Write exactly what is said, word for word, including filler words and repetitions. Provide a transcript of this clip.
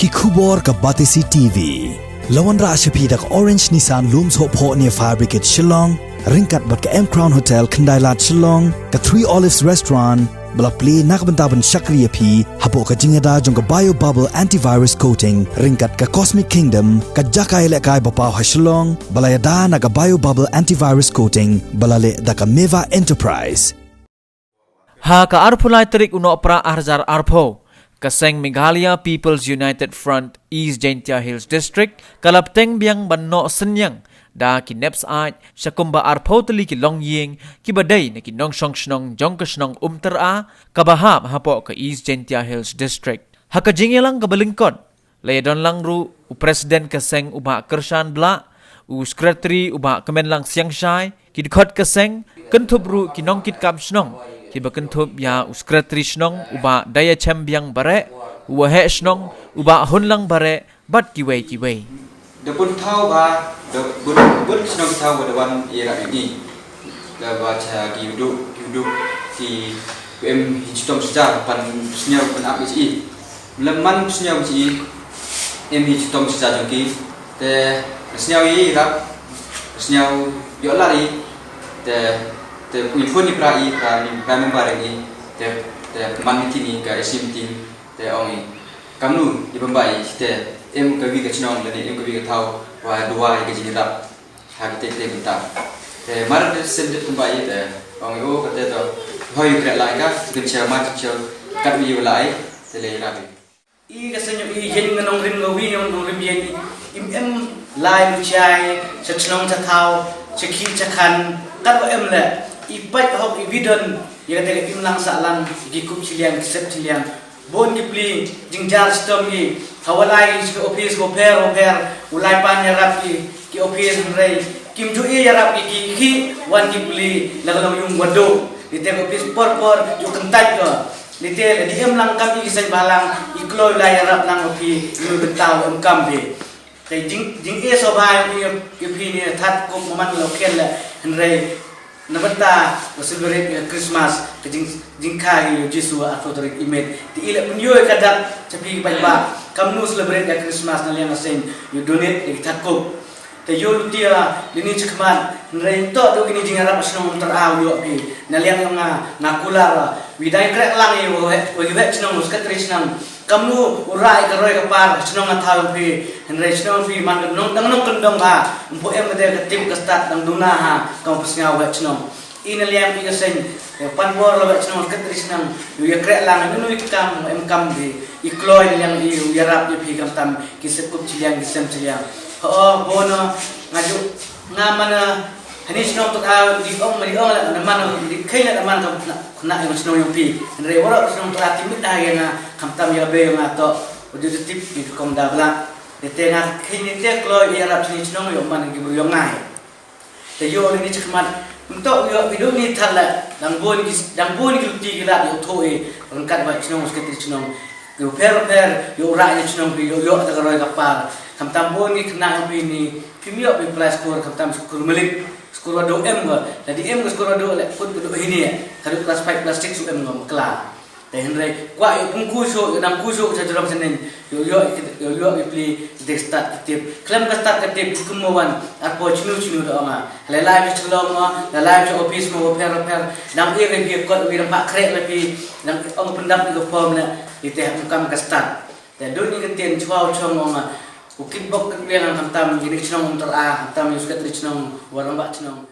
Ki khubor ka Batesi T V. La wanrah sha phi da ka Orange Nissan Lum Sohphoh near Fire Brigade Shillong, ryngkat bad ka M Crown Hotel Khyndailad Shillong, ka Three Olives Restaurant, ba la plie na ka bynta ban shakri ïa phi hapoh ka jingïada jong ka Bio Bubble Antivirus Coating, ryngkat ka Cosmic Kingdom, ka jaka ïalehkai ba paw ha Shillong, ba la ïada na ka Bio Bubble Antivirus Coating, ba la leh da ka Meva Enterprise. Ha ka arphew lai tarik u Nohprah ar hajar arphew, ka seng Meghalaya People's United Front East Jaintia Hills District ka la bteng biang ban noh synñiang da ki NEPSI sha kumba arphew tylli ki longïing kiba dei na ki nongshong shnong jong ka shnong Umtyra kaba hap hapoh ka East Jaintia Hills District. Ha ka jingïalang kaba lyngkot, la ïadon lang ruh u President ka seng u Bah Kyrshan Blah, u Secretary u Bah Kmenlang Siangshai, ki dkhot ka seng, kynthup ruh ki nongkitkam shnong kiba kynthup ïa u Secretary shnong u Bah Daiachem Biang Bareh, u Waheh shnong u Bah Hunlang Bareh, bad kiwei kiwei. Da bun thaw ba, da bun, bun shnong thaw ba da wan ïarap ïa ngi. Da ba cha ki u duk, ki u duk, ki em hi chitom sha jar, pan sñiaw pan ap ïa chi. Lem man sñiaw chi, em hi chitom sha jar jong ki. Te sñiaw ïarap, sñiaw ïoh lari. Te, te pun pun ni pra i, pra ni, pra member ni. Te, te man ni kini ka isim tin, te ong i. Kamnu, i bambai, te, em ka wi ka chnong, lane em ka wi ka thaw, wa dua i ka jingïarap. Ha ka te te mynta. Te mar de sen de kumba ïa te. Ong o ka te to. Hoi kre lai ka, kin cha mar cha. Kat wi lai, te le rabi. I ka sen i yen nga nong rim nga wi nong nong rim yen. Im em lai mu chai, cha chnong cha thaw, cha khi cha khan. Kat wa em le. I pait hok i bidon. Ïa ka te ka im lang sa lang, ki kup chiliang, ki sep chiliang. Bun ki pli, jingjar chitom ki. Hawa lai ki chi office ko pher, ko pher. U lai pan ïarap ki, ki office hynrei. Kim ju i ïarap ki, ki, ki, wan ki pli, la ka long yung wadu. Ni te ka office por por, ju kyntait ko. Ni te la di em lang kam i ki seng balang, i kloi lai ïarap lang ki, i mu byntaw em kam bi. Te jing, jing e so ba i, i, i phi ni that ko maman lo ken la, hynrei. Na bynta ka celebrate ka Christmas, ka jing, jingkha ïa u Jisu arphew tarik i Mei. Te i la pynïoh ka dak cha phi paidbah. Kamnu celebrate ka Christmas na liang ka seng, ïa u donate ïa ki that ko. Te ïa u lutia, ïa ni chikmat, hynrei to to kini jingïarap shnong Umtyra ïa u phi. Na liang ïa nga, nga kular, wi dang khreh lang ïa u, wi wet shnong, u secretary shnong. Kamnu u rah ïa ka roi ka par, shnong nga thaw phi, hynrei shnong phi man ka nong, dang nong kyndong ba, mpu em ka te ka tip ka stad dang duna ha, kam pysngaw wet shnong. I na liang i ka seng, ïa pan bor la wet shnong ka tri shnong, ïa kreh lang, ïa nui kam, em kam di, i kloi na liang i, ïa rap ïa phi kam tam, ki sep kup chiliang, ki sem chiliang. Ho, bono, nga ju, nga mana, hani shnong tu ka, di ong, di ong la, na mana, di khaina na mana kam, na, na ïa shnong ïa phi. Hynrei wara shnong tu ka, timit ïa nga, kam tam ïa be ïa nga to, u ju tip, ïa kong da bla. Ïa te nga, khaina te kloi, ïa rap chini shnong, ïa man, ki bru ïa ngai. Te ïoh ni chakhmat. Ntok ïoh bidung ni thal la. Dang bun ki, dang bun ki luti ki lad ïoh tho i. Ryngkat bad chnong, secretary chnong. Ïoh pher pher, ïoh rai ni chnong, ïoh ïoh ta ka roi ka par. Kam tam bun ki khynnah ïoh pi ni. Kim ïoh pi pla skur, kam tam skur malik. Skur wadu em ko. Lada em ko skur wadu le, kut ko du hini. Kadu class five, class six em ko, makla. Te hynrei, kwah ïa pung ku shuh, ïa dang ku shuh, sha jrong sha neng, ïa, ïa, ïa, ïa, ïa pli, ïa stad ka tip. Khlem ka stad ka tip, kum mo wan, arphew chinu chinu da ong nga. Lai lai phi chlong mo, lai lai phi office mo, pher, pher. Dang ïa phi kot, ïa dang pha khreh la phi, dang ong pyndap ïa ka form la, ïa te kum kam ka stad. Te dun ïa ka tien chwa u chong ong nga. U kit bok kit biang kam tam, ïa ni chnong um ter a, kam tam ïa u secretary chnong, warang bak chnong.